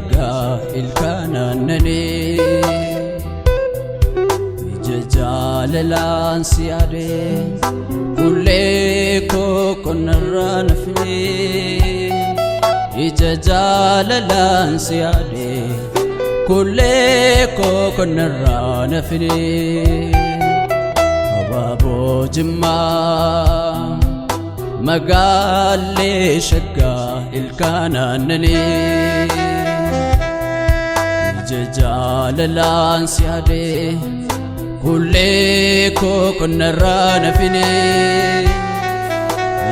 Shaggaa ilkaan aannanii ija jaalalaan si yaade kullee koo qonnarraa nafnee ija jaalalaan si yaade kullee koo qonnarraa nafnee abaaboo jimmaa magaallee shaggaa ilkaan aannanii ija jaalalaan si yaade kullee koo qonnarraa nafine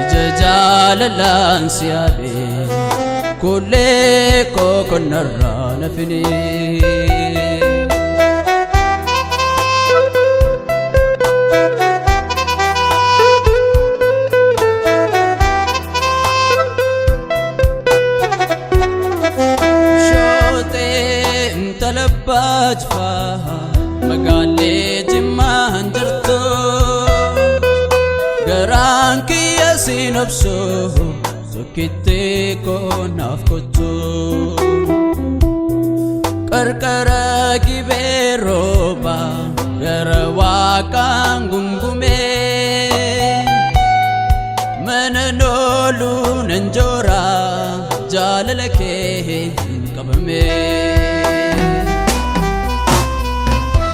ija jaalalaan si yaade kullee koo qonnarraa nafine. Shootee intala baajfaa magaalee jimmaan jirtu garaan kiyya siin obsu tokkitti koo naaf kottu qarqara gibee rooba gara waaqaan gungumee mana noolu nan joora jaalala kee hin qabame.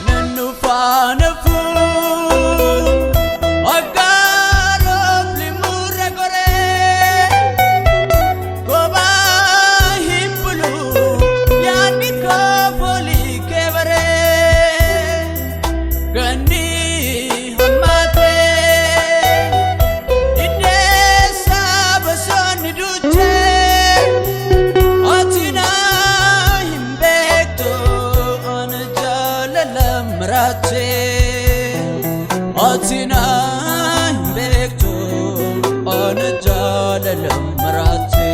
Nan faana fuun aggaaroof limurra goree kophaa hin bulu yaadni koo foolii kee baree ganni hammaatee hiddeessa bosonni duuchee ati na hin beektu ana jaalala maraachee ati na hin beektu ana jaalala maraachee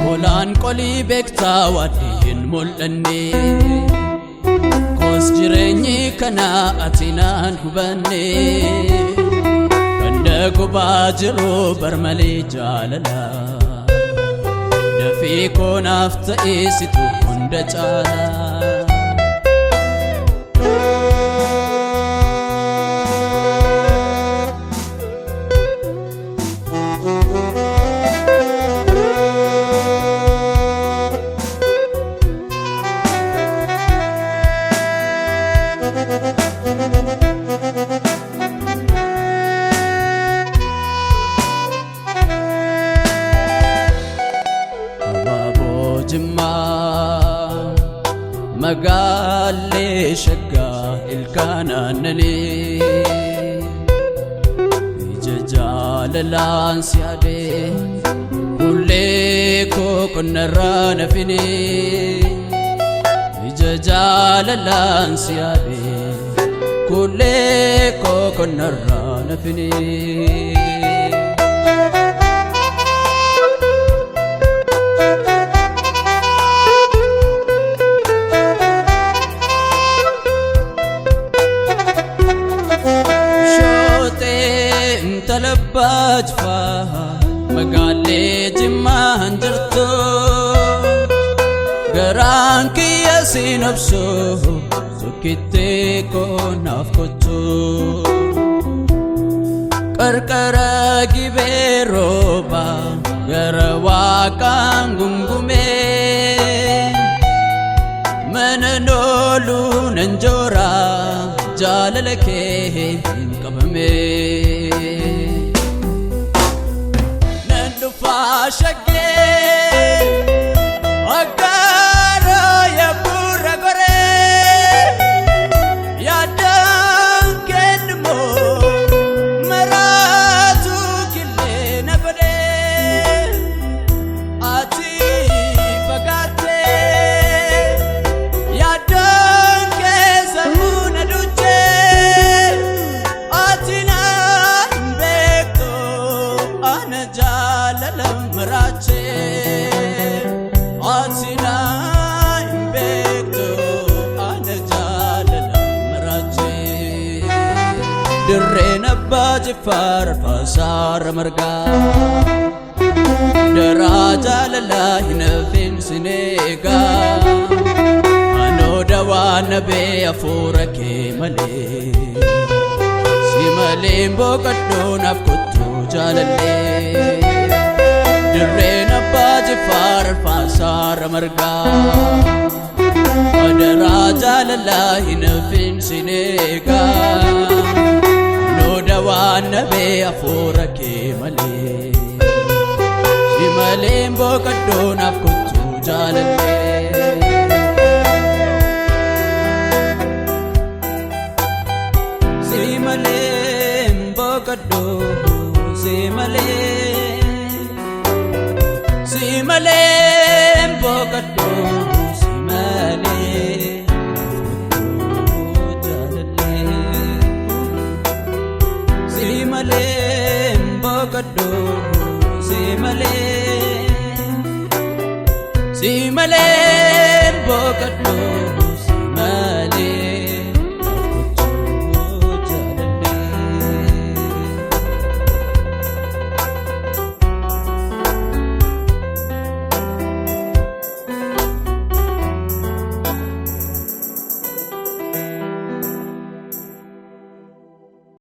Qolaan qolii beektaa waaddi hin mul'anne koos jireenyi kana ati naan hubanne ganda gubaa jiru barmalee jaalala dafii koonaaf ta'ee situ hunda caala. Abaaboo jimmaa magaallee shaggaa ilkaan aannanii ija jaalalaan si yaade kullee koo qonnarraa nafine ija jaalalaan si yaade kullee koo qonnarraa nafine. Shootee intala baajfaa magaalee jimmaan jirtu garaan kiyya siin obsu tokkitti koo naaf kottu qarqara gibee rooba gara waaqaan gungumee mana noolu nan joora jaalala kee hin qabame. Nan dhufaa shaggee aggaara yabburra goree yaadaan kennumoo maraatu killee na godhee ati fagaattee yaadaan keessa buna duchee ati na hin beektu ana jaalala maraachee ati na hin beektu ana jaalala maraachee dirreen abbaa jifaar faasaara margaa. Adaraa jaalalaa hin hafin eegaa. Anoo dawaa nabee hafuura kee malee. Si maleen boqodhoo naaf kottuu jaalallee. Dirreen abbaa jifaar alfaasaara margaa. Adaraa jaalalaa hin hafin eegaa. Anoo dawaa nabee hafuura kee malee. Si maleen boqodhoo naaf kottuu jaalallee. Si maleen boqodhoo si malee. Si maleen boqodhoo si malee kottuu jaalallee. Si maleen boqodhoo si malee. Si maleen boqodhoo.